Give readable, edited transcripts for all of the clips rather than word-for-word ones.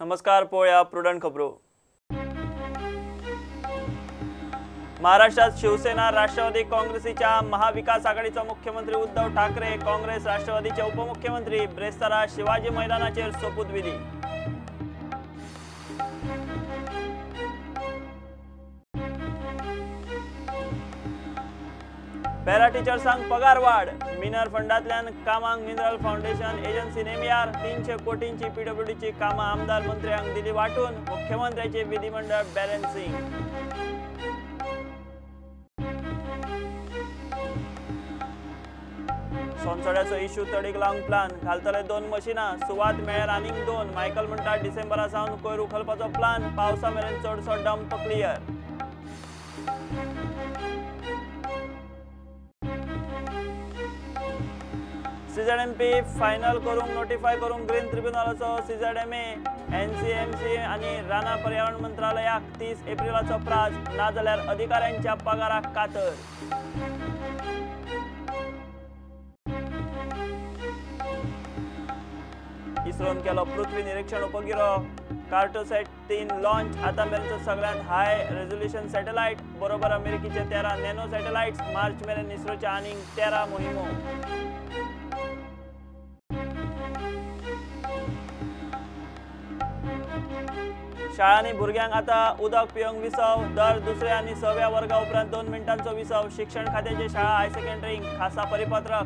नमस्कार, पळोवया प्रुडंट खबरो. महाराष्ट्रात शिवसेना राष्ट्रवादी काँग्रेसीच्या महाविकास आघाडीचो मुख्यमंत्री उद्धव ठाकरे, काँग्रेस राष्ट्रवादीचे उपमुख्यमंत्री ब्रेस्तारा शिवाजी मैदानाचेर सोपूतविधी. पॅरा टिचर्सांक पगार वाड, मिनर फंडांतल्यान कामांक मिनरल फाउंडेशन एजन्सी नेमयार, 300 कोटींची पीडब्ल्यूडीची कामां आमदार मंत्र्यांक दिली वांटून, मुख्यमंत्र्याचे विधिमंडळ बॅलन्सिंग. सोनसड्याचो इश्यू तडीक लावंक प्लान, घालतले 2 मशिनां, सुवात मेळ्यार आनीक 2. मायकल म्हणटा डिसेंबरा सावन कोयर उखलपाचो प्लान, पावसा मेरेन चडसो डंप क्लियर. सीझेडएमपी फायनल करूंक नोटिफाय करूंक ग्रीन ट्रिब्युनलाचो सीझेडएमए, एनसीएमसी आनी रानां पर्यावरण मंत्रालयाक 30 एप्रिलाचो प्राज, नाजाल्यार अधिकाऱ्यांच्या पगाराक कातर. इस्रोन केलो पृथ्वी निरीक्षण उपगिरह कार्टोसॅट 3 लॉन्च, आतां मेरेनचो सगळ्यांत हाय रेझोल्युशन सॅटेलायट, बरोबर अमेरिकेचे 13 नॅनो सॅटेलायट्स. मार्च मेरेन इस्रोच्या आनीक 13 मोहिमो. शाळांनी भुरग्यांक आतां उदक पिवंक विसव, दर दुसऱ्या आनी 6व्या वर्गा उपरांत 2 मिनटांचो विसव. शिक्षण खात्याचे शाळा हायर सेकंडरींक खासा परिपत्रक.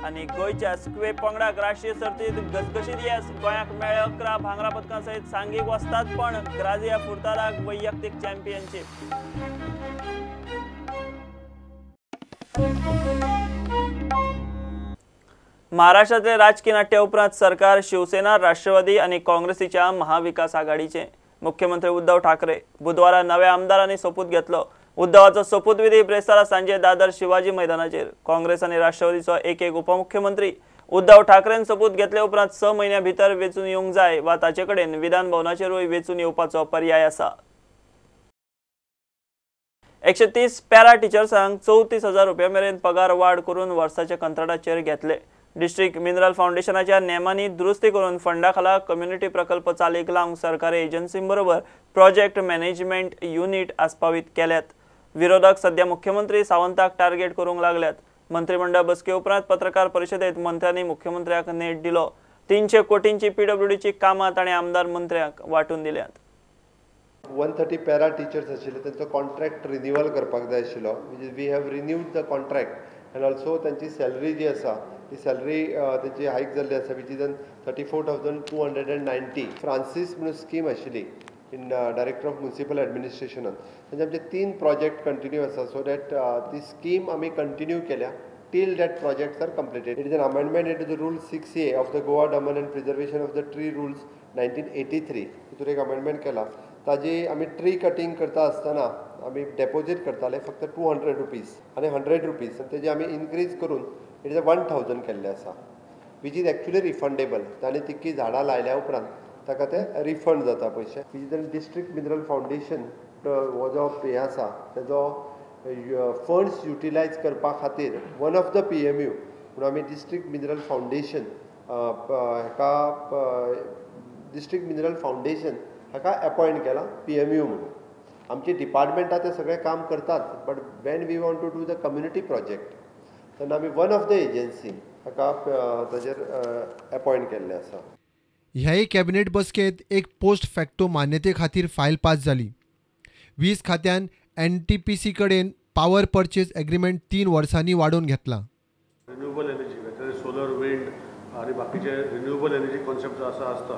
आनी गोंयच्या स्क्वे पंगडाक राष्ट्रीय सर्तीत घसघशीत येस, गोंयाक मेळ्ळे 11 भांगरा पदकां सयत सांघीक वस्तादपण, ग्राझिया फुर्तादाक वैयक्तीक चॅम्पियनशीप. महाराष्ट्रातले राजकी नाट्या उपरांत सरकार शिवसेना, राष्ट्रवादी आनी काँग्रेसीच्या महाविकास आघाडीचे. मुख्यमंत्री उद्धव ठाकरे बुधवारा नव्या आमदारांनी सोपूत घेतलो. उद्धवाचो सोपूतविधी ब्रेस्तारा सांजे दादर शिवाजी मैदानाचेर. काँग्रेस आनी राष्ट्रवादीचो एक एक उपमुख्यमंत्री. उद्धव ठाकरेन सोपूत घेतले उपरांत 6 म्हयन्या भितर वेंचून येवंक जाय वा ताचे कडेन विधान भवनाचेरूय वेंचून येवपाचो पर्याय आसा. 130 पॅरा टिचर्सांक 34,000 रुपया मेरेन पगार वाड करून वर्साच्या कंत्राटाचेर घेतले. डिस्ट्रिक्ट मिनरल फाउंडेशनाच्या नेमांनी दुरुस्ती करून फंडा खाला कम्युनिटी प्रकल्प चालीक लावंक सरकारी एजन्सीं बरोबर प्रोजेक्ट मॅनेजमेंट युनिट आस्पावीत केल्यात. विरोधक सध्या मुख्यमंत्री सावंताक टार्गेट करूंक लागल्यात. मंत्रिमंडळ बसके उपरांत पत्रकार परिशदेत मंत्र्यांनी मुख्यमंत्र्याक नेट दिलो. 300 कोटींची पीडब्ल्यूडीची कामां ताणें आमदार मंत्र्यांक वांटून दिल्यात. 130 पॅरा टिचर्स आशिल्ले तांचो कॉन्ट्रॅक्ट रिन्युअल करपाक जाय आशिल्लो, we have renewed the contract and also तांची सॅलरी जी आसा ती सॅलरी तांची हायक जाल्ली आसा, which is 34,290. Francis म्हणून स्कीम आशिल्ली इन डायरेक्टर ऑफ म्युनिसिपल एडमिनिस्ट्रेशनान, तांचे आमचे 3 प्रोजेक्ट कंटिन्यू आसा, सो that ती स्कीम आमी कंटिन्यू केल्या till that projects are completed. It is an amendment into the rule 6A of the Goa Daman and preservation of the tree rules 1983, तितून एक amendment केला. ताजी आमी ट्री कटींग करता आसतना आमी डेपोजीट करताले फक्त 200 रुपीज आनी 100 रुपीज, आनी तेजी आमी इन्क्रीज करून it is 1000 केल्ले आसा, which is actually refundable. ताणें तितकी झाडां लायल्या उपरांत ताका ते रिफंड जाता पयशे. Which is district mineral foundation हो जो हें आसा तेजो फंड्स युटिलायज करपा खातीर one of the PMU म्हणून आमी डिस्ट्रिक्ट मिनरल फाउंडेशन हाका डिस्ट्रिक्ट मिनरल फाउंडेशन हाका अपॉयंट केला PMU म्हणून. आमची डिपार्टमेंटां ते सगळें काम करतात, but when we want to do the community project तेन्ना आमी वन ऑफ the agency हाका ताजेर अपॉयंट केल्लें आसा. ह्याय कॅबिनेट बसकेंत एक पोस्ट फॅक्टो मान्यते खातीर फायल पास जाली. वीज खात्यान NTPC कडेन पावर पर्चेस एग्रीमेंट 3 वर्सांनी वाडोवन घेतला. रिन्युएबल एनर्जी, सोलर, विंड आनी बाकीचे रिन्युएबल एनर्जी कॉन्सेप्ट जो आसा आसता,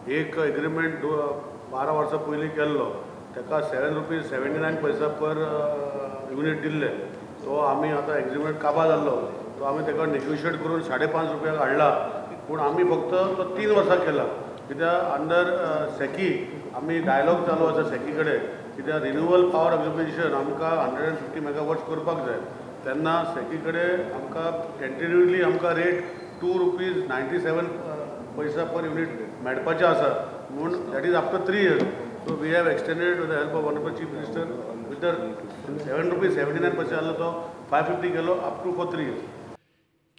एक एग्रीमेंट 12 वर्सां पयलीं केल्लो, ताका 7.79 रुपीज पर युनीट दिल्ले. तो आमी आतां एग्रीमेंट काबार जाल्लो, तो आमी ताका नेगोशिएट करून 5.5 रुपयाक हाडला, पूण आमी फक्त तो 3 वर्सां केला. कित्याक अंडर सेकी आमी डायलॉग चालू आसा सेकी कडेन, कित्याक रिन्युएबल पावर ऑक्युपेशन आमकां 150 मेगावॉट्स करपाक जाय, तेन्ना सेकी कडेन आमकां कंटिन्युअसली आमकां रेट 2.97 रुपीज पर युनीट मेळपाचें आसा, म्हूण that is after 3 years. So we have extended with the help of honourable chief minister भितर ₹7.79 आसलो तो 550 केलो up to for 3 years.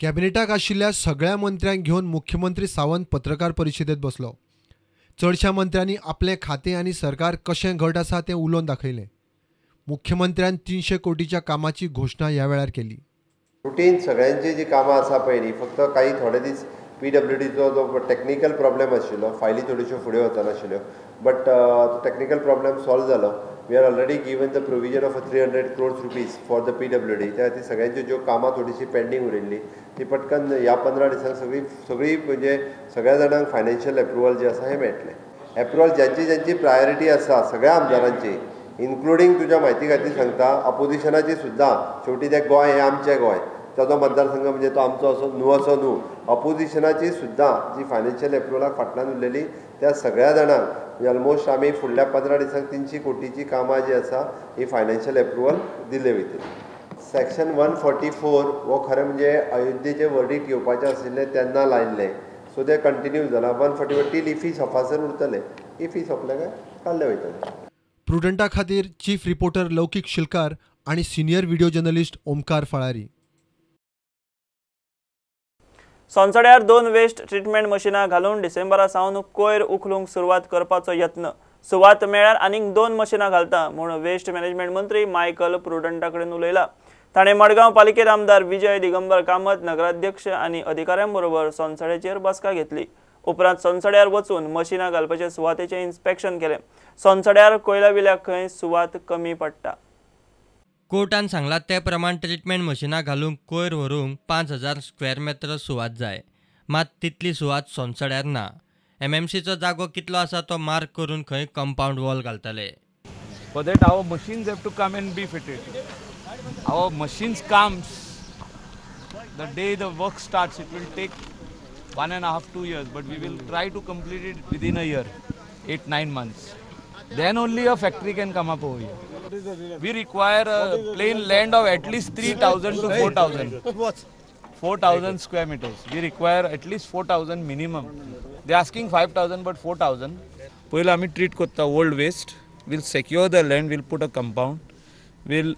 कॅबिनेटाक आशिल्ल्या सगळ्या मंत्र्यांक घेवन मुख्यमंत्री सावंत पत्रकार परिशदेत बसलो. चडशा मंत्र्यांनी आपलें खातें आनी सरकार कशें घट आसा तें उलोवन दाखयलें. मुख्यमंत्र्यान 300 कोटीच्या कामाची घोशणा ह्या वेळार केली. रुटीन सगळ्यांची जी कामां आसा पळय, फक्त काही थोडे दीस पीडब्ल्यूडीचो जो टॅक्निकल प्रॉब्लेम आशिल्लो, फायली थोड्योश्यो फुडें वचनाशिल्ल्यो, बट टॅक्निकल प्रॉब्लेम सॉल्व जालो. We are already given the provision of 300 crores rupees for the PWD. त्या खातीर सगळ्यांच्यो ज्यो कामां थोडीशी पेंडींग उरिल्ली ती पटकन ह्या 15 दिसांक सगळी सगळी म्हणजे सगळ्या जाणांक फायनान्शियल एप्रुवल जें आसा हें मेळटलें. एप्रुवल ज्यांची ज्यांची प्रायोरिटी आसा सगळ्या आमदारांची, इन्क्लुडींग तुज्या म्हायती खातीर सांगता अपोजिशनाची सुद्दां, शेवटी तें गोंय हें आमचें गोंय, ताजो मतदारसंघ म्हणजे तो आमचो असो न्हू असो न्हू, अपोजिशनाची सुद्दां जी फायनान्शियल एप्रुवलाक फाटल्यान उरलेली त्या सगळ्या जाणांक म्हणजे ऑलमोस्ट आमी फुडल्या 15 दिसांक 300 कोटीची कामां जी आसा ही फायनान्शियल एप्रुवल दिले वयतली. सेक्शन 144 हो खरें म्हणजे अयोध्येचें वर्डीक येवपाचें आशिल्लें तेन्ना लायिल्लें, सो तें कंटिन्यू जालां. 144 टील इफी सोंपासर उरतलें, इफी सोंपले काय काडले वयतले. प्रुडंटा खातीर चीफ रिपोर्टर लौकीक शिलकार आनी senior video journalist Omkar Falari. सोनसड्यार 2 waste treatment मशिनां घालून डिसेंबरा सावन कोयर उखलूंक सुरवात करपाचो यत्न. सुवात मेळ्यार आनीक 2 मशिनां घालता म्हूण वेस्ट मॅनेजमेंट मंत्री मायकल प्रुडंटा कडेन उलयला. ताणें मडगांव पालिकेत आमदार विजय दिगंबर कामत, नगराध्यक्ष आनी अधिकाऱ्यां बरोबर सोनसड्याचेर बसका घेतली. उपरांत सोनसड्यार वचून मशिनां घालपाचे सुवातेचें इन्स्पेक्शन केलें. सोनसड्यार कोयला खंय सुवात कमी पडटा. कोर्टान सांगला ते प्रमाण ट्रिटमेंट मशिनां घालूंक कोयर व्हरूंक 5000 स्क्वेअर मेत्र सुवात जाय, मात तितली सुवात सोनसड्यार ना. एमएमसीचो जागो कितलो आसा तो मार्क करून खंय कंपाउंड वॉल घालतले. For that our machines have to come and be fitted. Our machines comes the day the work starts. It will take 1.5-2 years, but we will try to complete it within a year, 8-9 months. Then only a factory can come up over here. We require a plain land of at least 3,000 to 4,000. 4,000 square meters. We require at least 4,000 minimum. They are asking 5,000, but 4,000. Poila ami treat kotta old waste. We'll secure the land. We'll put a compound. We'll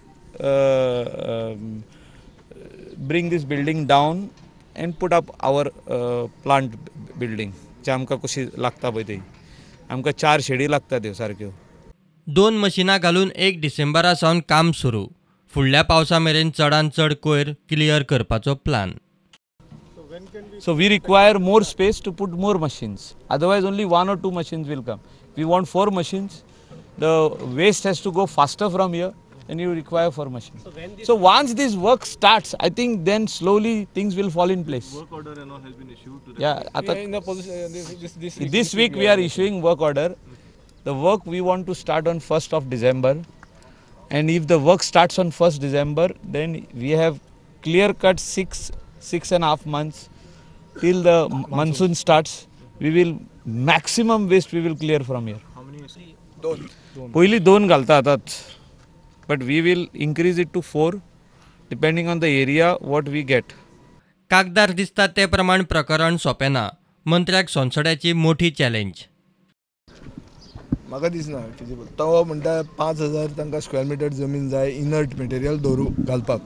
bring this building down and put up our plant building. जे आमकां कशी लागता पळय ती, आमकां 4 शेडी लागता त्यो सारक्यो. 2 मशिनां घालून 1 डिसेंबरा सावन काम सुरू. फुडल्या पावसा मेरेन चडान चड कोयर क्लियर करपाचो plan. So we require more space to put more machines. Otherwise only 1 or 2 machines will come. We want 4 machines. The waste has to go faster from here and you require 4 machines. So once this work starts, I think then slowly things will fall in place. Work order and all has been issued to the yeah, we are in the position, this week we are issuing work order. The work we want to start on 1st of December, and if the work starts on 1st December, then we have clear cut 6.5 months till the monsoon starts. We will maximum waste we will clear from here. How many? Poyli 2 घालता आताच, but we will increase it to 4 depending on the area what we get. कागदार दिसता ते प्रमाण प्रकरण सोंपें ना. मंत्र्याक सोनसड्याची मोठी चॅलेंज. म्हाका दिसना फिजिबल. तो म्हणटा 5000 तांकां स्क्वेअर मिटर जमीन जाय इनर्ट मटेरियल दवरू घालपाक,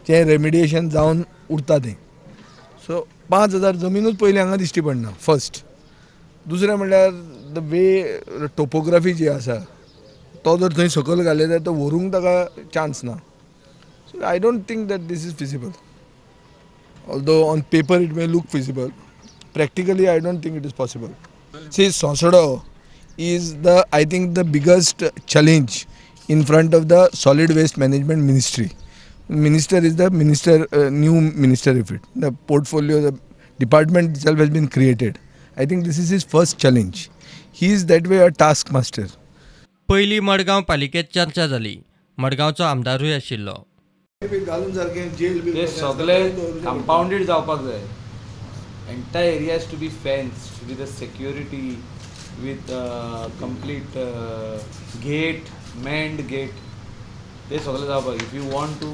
तें रेमिडिएशन जावन उरता तें. सो 5000 जमिनूच पयलीं हांगा दिश्टी पडना फर्स्ट. दुसरें म्हणल्यार the way topography जी आसा तो जर थंय सकयल घाले जाल्यार तो व्हरूंक ताका चान्स ना. So I don't think that this is feasible. Although on paper it may look feasible, practically I don't think it is possible. See, Sonsodo is the, I think, the biggest challenge in front of the solid waste management ministry. Minister is the minister, new minister if it, the portfolio, the department itself has been created. I think this is his first challenge. He is that way a taskmaster. पयली मडगांव पालिकेत चर्चा जाली. मडगांवचो आमदारूय आशिल्लो. ते सगळे compounded जावपाक जाय. Entire area has to be fenced with a security, with complete gate, manned gate. ते सगळे जावपाक if you want to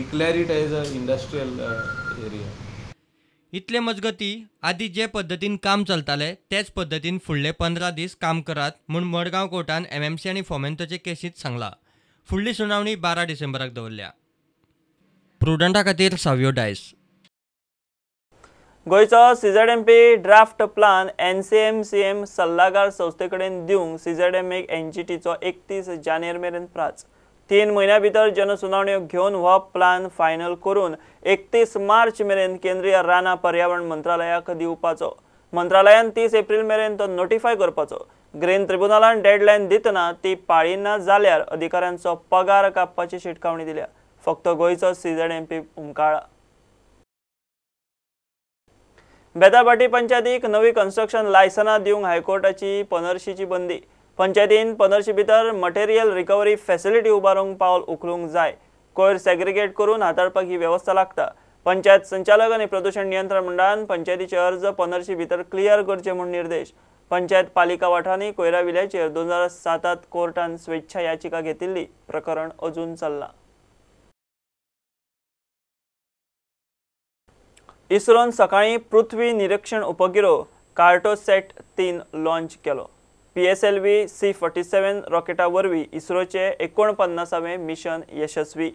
declare it as a industrial area. इतले मजगती आदी जे पद्दतीन काम चलताले तेच पद्दतीन फुडले 15 दीस काम करात म्हूण मडगांव कोर्टान एमएमसी आनी फोमेंतोचे केसींत सांगला. फुडली सुनावणी 12 डिसेंबराक दवरल्या. प्रुडंटा खातीर सावियो डायस. गोंयचो CZMP draft plan NCMCM सल्लागार संस्थे कडेन दिवंक सीझेडएमएक एनजीटीचो 31 जानेर मेरेन प्राच. 3 म्हयन्या भितर जनसुनावण्यो घेवन हो प्लान फायनल करून 31 मार्च मेरेन केंद्रीय रानां पर्यावरण मंत्रालयाक दिवपाचो. मंत्रालयान 30 एप्रिल मेरेन तो नोटिफाय करपाचो. ग्रीन ट्रिब्युनलान डेडलायन दितना ती पाळिना जाल्यार अधिकाऱ्यांचो पगार कापपाची शिटकावणी दिल्या. फक्त गोंयचो सीझेडएमपी हुमकाळा. बेताबाटी पंचायतीक नवी कन्स्ट्रक्शन लायसनां दिवंक हायकोर्टाची 15शीची बंदी. पंचायतीन 15शी भितर मटेरियल रिकव्हरी फॅसिलिटी उबारूंक पावल उखलूंक जाय. कोयर सेग्रिगेट करून हाताळपाक ही वेवस्था लागता. पंचायत संचालक आनी प्रदूषण नियंत्रण मंडळान पंचायतीचे अर्ज 15शी भितर क्लियर करचे म्हूण निर्देश. पंचायत पालिका वाठारांनी कोयरा विल्याचेर 2007 कोर्टान स्वेच्छा याचिका घेतिल्ली. प्रकरण अजून चल्लां. इस्रोन सकाळी पृथ्वी निरीक्षण उपगिरो कार्टोसॅट 3 लॉंच केलो. PSLV C-47 रॉकेटा वरवीं इस्रोचे 49वें मिशन यशस्वी.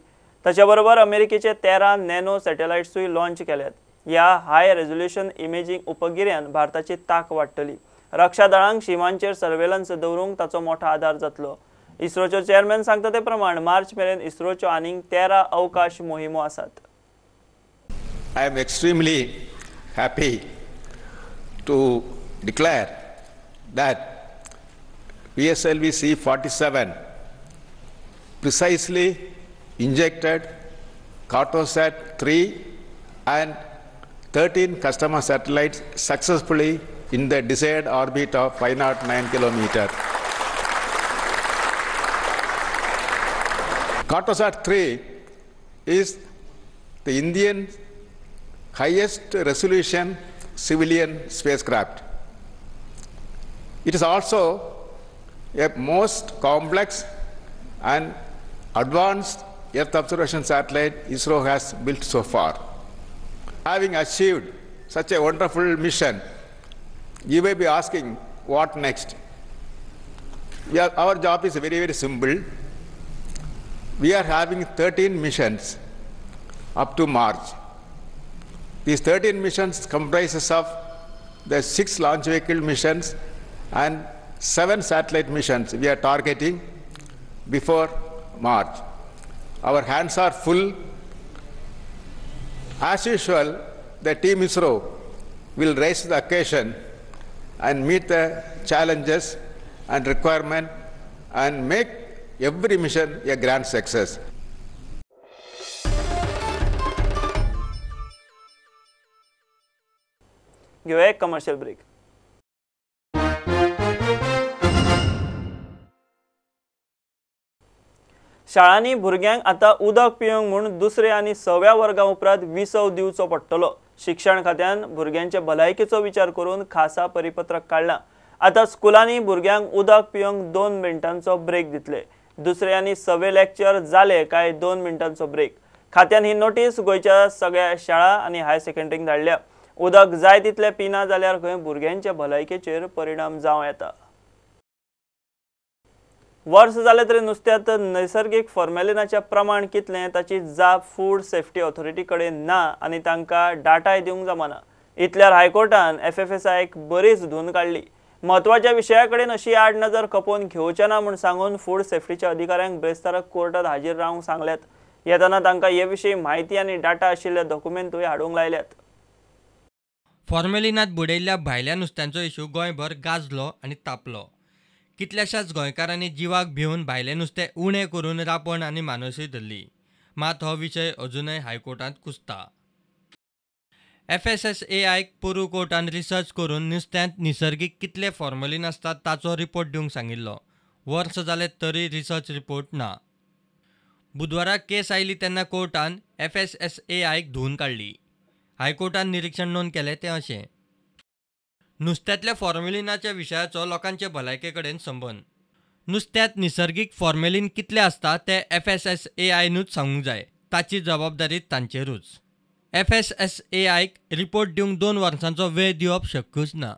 ताच्या बरोबर अमेरिकेचे 13 नॅनो सॅटेलायट्सूय लॉंच केल्यात. ह्या हाय रेझोल्युशन इमेजींग उपगिऱ्यान भारताची तांक वाडटली. रक्षा दळांक शिमांचेर सर्वेलन्स दवरूंक ताचो मोठो आदार जातलो. इस्रोचो चेअरमॅन सांगता ते प्रमाण मार्च मेरेन इस्रोच्यो आनीक 13 अवकाश मोहिमो आसात. I am extremely happy to declare that PSLV C-47 precisely injected Cartosat 3 and 13 customer satellites successfully in the desired orbit of 509 kilometer. Cartosat 3 is the Indian highest resolution civilian spacecraft. It is also a most complex and advanced Earth observation satellite ISRO has built so far. Having achieved such a wonderful mission, you may be asking, what next? Our job is very, very simple. We are having 13 missions up to March. These 13 missions comprises of the 6 launch vehicle missions and 7 satellite missions we are targeting before March. Our hands are full. As usual, the team ISRO will raise the occasion and meet the challenges and requirement and make every mission a grand success. घेऊया एक commercial break. शाळांनी भुरग्यांक आतां उदक पिवंक म्हूण दुसऱ्या आनी 6व्या वर्गा उपरांत विसव दिवचो पडटलो. शिक्षण खात्यान भुरग्यांचे भलायकेचो विचार करून खासा परिपत्रक काडलां. आतां स्कुलांनी भुरग्यांक उदक पिवंक 2 मिनटांचो ब्रेक दितले. दुसरे आनी 6वे लेक्चर जाले काय 2 मिनटांचो ब्रेक. खात्यान ही नोटीस गोंयच्या सगळ्या शाळा आनी हायर सेकंडरींक धाडल्या. उदक जाय तितलें पिना जाल्यार खंय भुरग्यांच्या भलायकेचेर परिणाम जावं येता. वर्स जालें तरी नुस्त्यांत नैसर्गीक फॉर्मेलिनाचें प्रमाण कितलें ताची जाप फूड सेफ्टी ऑथॉरिटी कडेन ना आनी तांकां डाटाय दिवंक जमाना. इतल्यार हायकोर्टान एफएफएसआयक बरीच धुवन काडली. म्हत्वाच्या विशया कडेन अशी आडनजर खपोवन घेवचे ना म्हूण सांगून फूड सेफ्टीच्या अधिकाऱ्यांक ब्रेस्ताराक कोर्टात हाजीर रावंक सांगल्यात. येतना तांकां हे विशीं म्हायती आनी डाटा आशिल्ले डॉक्युमेंटूय हाडूंक लायल्यात. फॉर्मेलिनात बुडयल्ल्या भायल्या नुस्त्यांचो इशू गोंयभर गाजलो आनी तापलो. कितल्याशाच गोंयकारांनी जिवाक भिवन भायलें नुस्तें उणें करून रांपण आनी मानसूय धरली. मात हो विशय अजुनय हायकोर्टांत कुसता. एफएसएसएआयक पोरू कोर्टान रिसर्च करून नुस्त्यांत निसर्गीक कितले फॉर्मेलीन आसता ताचो रिपोर्ट दिवंक सांगिल्लो. वर्स जालें तरी रिसर्च रिपोर्ट ना. बुधवारा केस आयली तेन्ना कोर्टान एफएसएसएआयक धुवन काडली. हायकोर्टान निरीक्षण नोंद केलें तें अशें: नुस्त्यांतल्या फॉर्मेलिनाच्या विशयाचो लोकांचे भलायके कडेन संबंद. नुस्त्यांत निसर्गीक फॉर्मेलीन कितलें आसता तें एफएसएसएआयनूच सांगूंक जाय, ताची जबाबदारी तांचेरूच. एफएसएसएआयक रिपोर्ट दिवंक 2 वर्सांचो वेळ दिवप शक्यूच ना.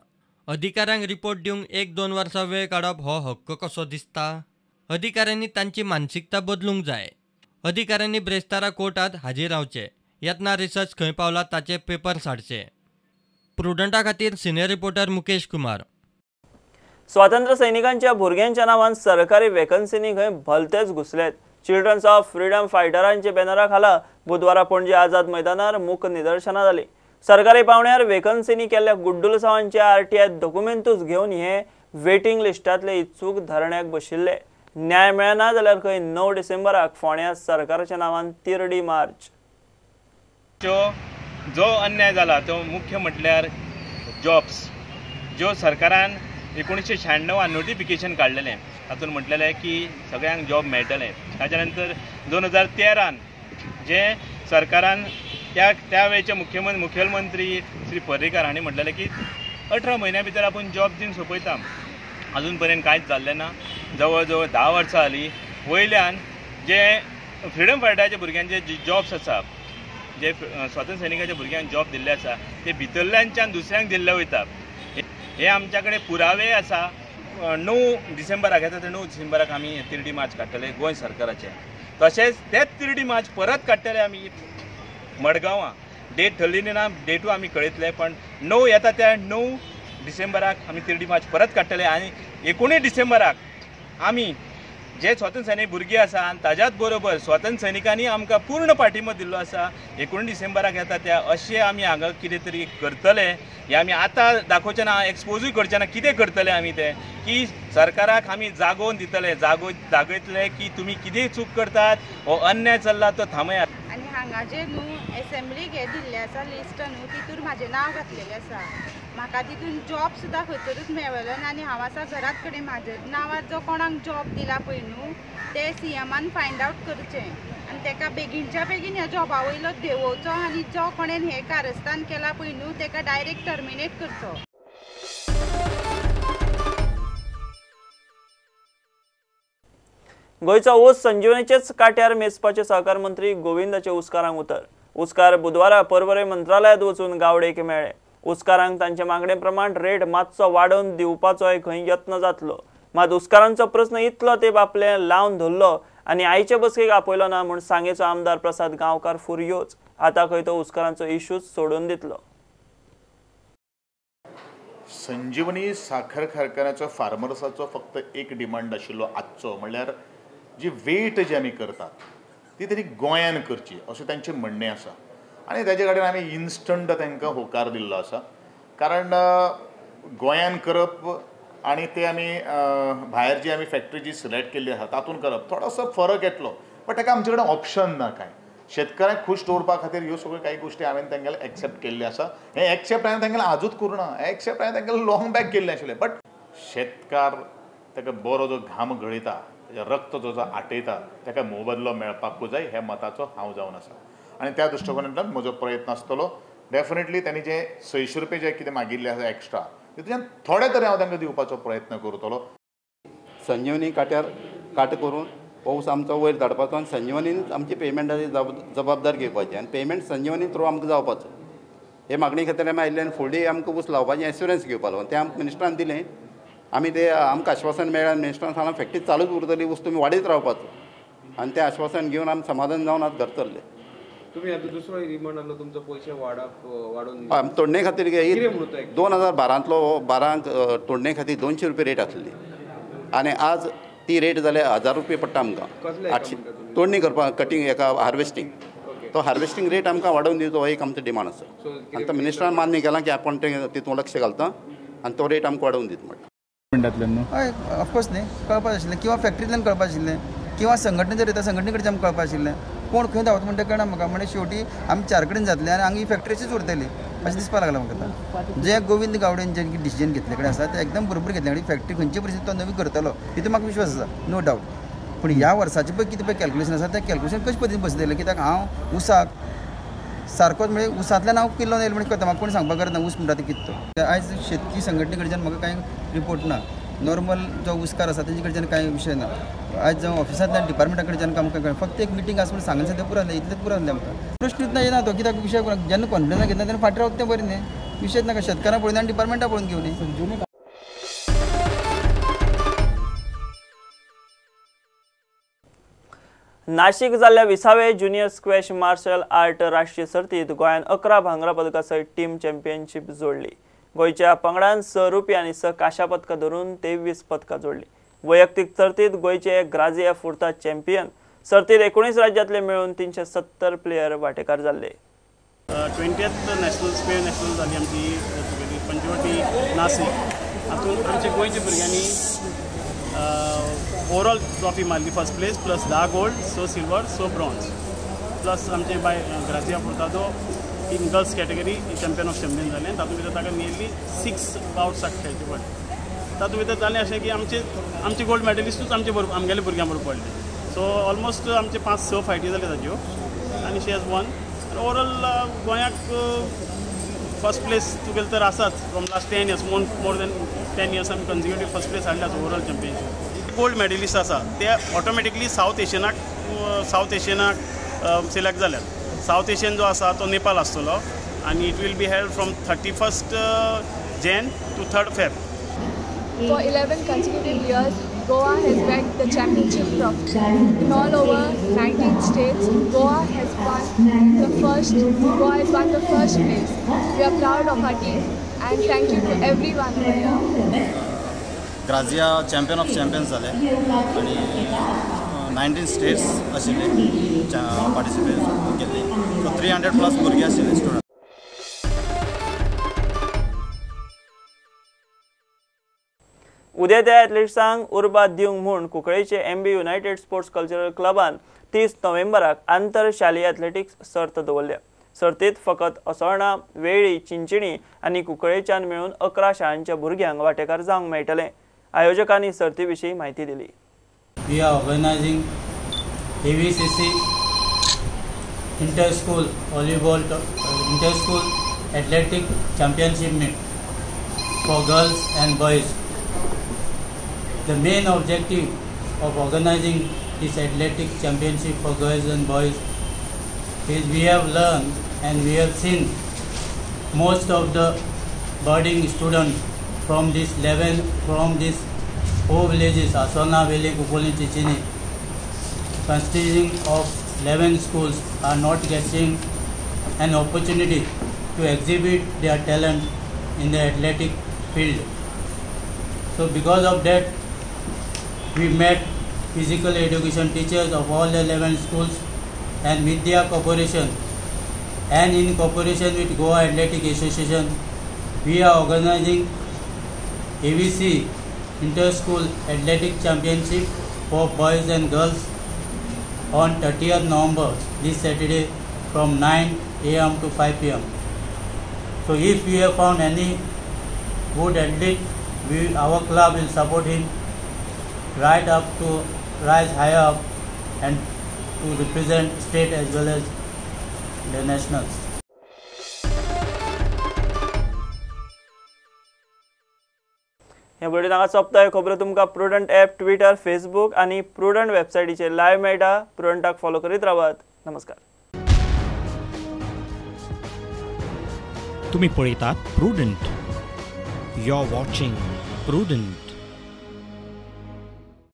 अधिकाऱ्यांक रिपोर्ट दिवंक 1-2 वर्सां वेळ काडप हो हक्क कसो दिसता? अधिकाऱ्यांनी तांची मानसिकता बदलूंक जाय. अधिकाऱ्यांनी ब्रेस्तारा कोर्टात हाजीर रावचे, येतना रिसर्च खंय पावला ताचे पेपर साडचे. प्रुडंटा खातीर सिनियर रिपोर्टर मुकेश कुमार. स्वातंत्र्य सैनिकांच्या भुरग्यांच्या नांवान सरकारी वेकन्सीनी खंय भलतेच घुसलेत. चिल्ड्रन्स ऑफ फ्रीडम फायटरांच्या बॅनरा खाला बुधवारा पणजे आझाद मैदानार मूक निदर्शनां जाली. सरकारी पावण्यार वेकन्सीनी केल्ल्या गुड्डुलसावांचे आरटीआय डॉक्युमेंटूच घेवन हे वेटिंग लिस्टांतले इत्सूक धरण्याक बशिल्ले. न्याय मेळना जाल्यार खंय 9 डिसेंबराक फोंड्या सरकाराच्या नांवान तिरडी मार्च. जो अन्याय जाला तो मुख्य म्हटल्यार जॉब्स ज्यो सरकारान 1996 नोटिफिकेशन काडलेलें तातूंत म्हटलेलें की सगळ्यांक जॉब मेळटले. ताच्या नंतर 2013 जे सरकारान त्या वेळचे मुखेलमंत्री श्री पर्रीकार हांणी म्हटलेलें की 18 म्हयन्या भितर आपूण जॉब दिवन सोंपयता. अजून पर्यंत कांयच जाल्लें ना. जवळ जवळ 10 वर्सां जालीं. वयल्यान जे फ्रिडम फायटराच्या भुरग्यांचे जे जॉब्स आसा, जे स्वातंत्र्य सैनिकाच्या भुरग्यांक जॉब दिल्ले आसा ते भितरल्यानच्यान दुसऱ्यांक दिल्ले वयता. हे आमच्या कडेन पुरावे आसा. 9 डिसेंबराक येता ते 9 डिसेंबराक आमी तिरडी मार्च काडटले गोंय सरकाराचे. तशेंच तेच तिरडी मार्च परत काडटले आमी मडगांवां. डेट ठरलेली ना, डेटू आमी कळयतले, पण 9 येता त्या 9 डिसेंबराक आमी तिरडी मार्च परत काडटले. आनी 19 डिसेंबराक आमी जे स्वातंत्र्य सैनिक भुरगीं आसा आनी ताज्याच बरोबर स्वातंत्र्य सैनिकांनी आमकां पूर्ण पाठिंबो दिल्लो आसा. 19 डिसेंबराक येता त्या अशें आमी हांगा कितें तरी करतले. हें आमी आतां दाखोवचें ना, एक्सपोजूय करचें ना कितें करतले आमी तें, की सरकाराक आमी जागोवन दितले, जागयतले की तुमी कितें चूक करतात, हो अन्याय चल्ला तो थांबयात. आनी हांगा जे न्हू एसेंब्लीक हें दिल्लें आसा लिस्ट न्हू, तितूर म्हाजें नांव घातलेलें आसा. म्हाका तितून जॉब सुद्दां खंयसरूच मेळलो ना आनी हांव आसा घरात कडेन. म्हाजे नांवार जो कोणाक जॉब दिला पळय न्हू ते सीएमान फायंड आवट करचें आनी तेका बेगीनच्या बेगीन ह्या जॉबा वयलो देंवोवचो आनी जो कोणेन हें कारस्थान केलां पळय न्हू तेका डायरेक्ट टर्मिनेट करचो. गोंयचो ऊस संजीवनीचेच काट्यार मेजपाचे सहकार मंत्री गोविंदाचे ऊसकारांक उतर. ऊसकार बुधवारा पर्वरे मंत्रालयांत वचून गावडेक मेळ्ळे. ऊसकारांक तांचे मागणे प्रमाण रेट मातसो वाडोवन दिवपाचोय खंय यत्न जातलो. मात ऊसकारांचो प्रस्न इतलो तेंप आपले लावन धरलो आनी आयचे बसकेक आपयलो ना म्हूण सांगेचो आमदार प्रसाद गांवकार फुरयोच. आतां खंय तो ऊसकारांचो इश्यूच सोडून दितलो. संजीवनी साखर कारखान्याचो फार्मर्साचो फक्त एक डिमांड आशिल्लो आजचो, म्हणल्यार जी वेट जी आमी करतात ती तरी गोंयान करची अशें तांचें म्हणणें आसा. आनी ताजे कडेन आमी इन्स्टंट तांकां होकार दिल्लो आसा, कारण गोंयान करप आनी ते आमी भायर जी आमी फॅक्टरी जी सिलेक्ट केल्ली आसा तातूंत करप थोडोसो फरक येतलो, बट ताका आमचे कडेन ऑप्शन ना. कांय शेतकऱ्यांक खूश दवरपा खातीर ह्यो सगळ्यो कांय गोश्टी हांवें तांगेले एक्सेप्ट केल्ल्यो आसा. हें एक्सेप्ट हांवें तांगेलें आजूच करूं ना, एक्सेप्ट हांवें तांगेलें लॉंग बॅक केल्लें आशिल्लें. बट शेतकार ताका बरो जो घाम गळयता, रक्त जो जो आटयता ताका मोबदलो मेळपाकूच जाय ह्या मताचो हांव जावन आसा. आनी त्या दृश्टिकोनांतल्यान म्हजो प्रयत्न आसतलो. डेफिनेटली तांणी जे 600 रुपये जे कितें मागिल्ले आसा एक्स्ट्रा तितूंतल्यान थोडे तरी हांव तांकां दिवपाचो प्रयत्न करतलो. संजीवनी काट्यार काट करून पावस आमचो वयर धाडपाचो आनी संजीवनीन आमची पेमेंटाची जबाबदार घेवपाची आनी पेमेंट संजीवनी थ्रू आमकां जावपाचो हे मागणी खातीर आमी आयिल्ले. आनी फुडली आमकां ऊस लावपाचें एश्युरन्स घेवपा लागून तें आमकां मिनिस्टरान दिलें. आमी ते आमकां आश्वासन मेळ्ळें आनी मिनिस्टरान सांगलां फॅक्टरी चालूच उरतली, ऊस तुमी वाडयत रावपाचो. आनी तें आश्वासन घेवन आमी समाधान जावन आतां घर चल्ले. तुम्ही आता दुसरो डिमांड आसलो तुमचो पयशे वाडप वाडोवन हय, तोडणे खातीर 2012 बारांक तोडणे खातीर 200 रुपये रेट आसली आनी आज ती रेट जाल्या 1000 रुपये पडटा आमकां. 800 तोडणी करपाक, कटींग एका हार्वेस्टींग, तो हार्वेस्टींग रेट आमकां वाडोवन दिवचो हो एक आमचो डिमांड आसा. आनी तो मिनिस्टरान मान्य केलां की आपूण तें तितून लक्ष घालता आनी तो रेट आमकां वाडोवन दिता म्हणटा. हय, ऑफकोर्स न्ही कळपाक आशिल्लें, किंवा फॅक्टरींतल्यान कळपाक आशिल्लें, किंवा संघटने जर येता संघटने कडच्यान आमकां कळपाक आशिल्लें. कोण खंय धांवता म्हणटा कळना म्हाका. म्हणजे शेवटी आमी 4 कडेन जातले आनी हांगा ही फॅक्टरीचीच उरतली अशें दिसपाक लागलां म्हाका आतां. जे गोविंद गावडेन जे डिसिजन घेतले कडेन आसा तें एकदम बरोबर घेतलें. आनी फॅक्टरी खंयचे परिस्थिती तो नवी करतलो तितून म्हाका विश्वास आसा, नो डावट. पूण ह्या वर्साचें पळय कितें पळय कॅल्क्युलेशन आसा तें कॅल्क्युलेशन कशें पद्दतीन बसयतलें, कित्याक हांव ऊसाक सारकोच म्हणजे ऊसांतल्यान हांव किल्लो येयलो म्हणजे कळटा म्हाका, कोण सांगपाक गरज ना ऊस म्हणटा तें कितें तो. आयज शेतकी संघटने कडच्यान म्हाका कांय रिपोर्ट ना. नॉर्मल जो ऊसकार आसा तेंचे कडच्यान कांय विशय ना. आयज जावं ऑफिसांतल्यान डिपार्टमेंटा कडच्यान आमकां फक्त एक मिटींग आसा म्हण सांगून सद्या पुरो जालें, इतलेंच पुरो जालें आमकां. प्रश्नूच ना येना तो, कित्याक विशय जेन्ना कॉन्फिडन्स घेतना तेन्ना फाटीं रावता तें बरें न्ही. विशयच नाका, शेतकारां पळोवन आनी डिपार्टमेंटां पळोवन घेवनी. नाशिक जाल्ल्या 20वे ज्युनियर स्क्वॅश मार्शल आर्ट राष्ट्रीय सर्तीत गोंयान 11 भांगरा पदकां सयत टीम चॅम्पियनशीप जोडली. गोंयच्या पंगडान 6 रुपया आनी 6 कांश्या पदकां धरून 23 पदकां जोडली. वैयक्तीक सर्तीत गोंयचे ग्राजिया फुर्ता चॅम्पियन. सर्तीत 19 राज्यांतले मेळून 370 प्लेयर वांटेकार जाल्ले. 20th national स्पेअर नॅशनल जाली आमची पंचवटी नासिक. हातूंत आमच्या गोंयच्या भुरग्यांनी ओवरऑल ट्रॉफी मारली, first place plus 10 gold, 6 silver, 6 bronze, plus आमचे बाय Grazia Furtado in girls category champion of champion जालें. तातूंत भितर ताका नियरली 6 बावट्साक खेळचे पडले. तातूंत भितर जालें अशें की आमचे गोल्ड मॅडलिस्टूच आमचे आमगेले भुरग्यां बरोबर पडले. सो ऑलमोस्ट आमचे 5-6 फायटी जाल्यो ताज्यो आनी शी हॅज वन. ओवरऑल गोंयाक फर्स्ट प्लेस तुगेले तर आसाच from last 10 years, more than 10 years आमी कन्जिक्युटीव फर्स्ट प्लेस हाडल्याच ओवरऑल चॅम्पियनशीप. गोल्ड मॅडलिस्ट आसा ते ऑटोमॅटिकली सावथ एशियनाक सिलेक्ट जाल्यात. सावथ एशियन जो आसा तो नेपाल आसतलो आनी it will be held from 31 Jan to 3 Feb. For 11 consecutive years, Goa has bagged the championship trophy. In all over 19 states, Goa has won the first place. We are proud of our team and thank you to everyone over here. Grazia champion of champions जाले आनी 19 states आशिल्ले participate केल्ले. So 300 plus भुरगे आशिल्ले student. उद्या त्या एथलीट्सांक उर्बा दिवंक म्हूण कुंकळेचे एमबी युनायटेड स्पोर्ट्स कल्चरल क्लबान 30 नोव्हेंबराक आंतर शालेय एथलेटिक्स सर्त दवरल्या. सर्तीत फकत असोळणा, वेळी, चिंचिणी आनी कुंकळेच्यान मेळून 11 शाळांच्या भुरग्यांक वांटेकार जावंक मेळटलें. आयोजकांनी सर्ती विशीं म्हायती दिली. We are organizing AVCC inter school volleyball inter school athletic championship meet for girls and boys. The main objective of organizing this athletic championship for girls and boys is we have learned and we have seen most of the budding students from this level, from these 4 villages, Assolna, Veli, Cuncolim, Chinchinim, consisting of 11 schools, are not getting an opportunity to exhibit their talent in the athletic field. So because of that, we met physical education teachers of all the 11 schools, and with their cooperation and in cooperation with Goa Athletic Association, we are organizing AVC Inter-School Athletic Championship for boys and girls on 30th November, this Saturday, from 9 a.m. to 5 p.m. So if we have found any good athlete, our club will support him right up to rise higher up and to represent state as well as the nationals. हे bulletin हांगा सोंपता. ह्यो खबरो तुमकां prudent app, Twitter, Facebook आनी prudent वेबसायटीचेर live मेळटा. प्रुडंटाक follow करीत रावात. नमस्कार. तुमी पळयतात Prudent. You are watching Prudent.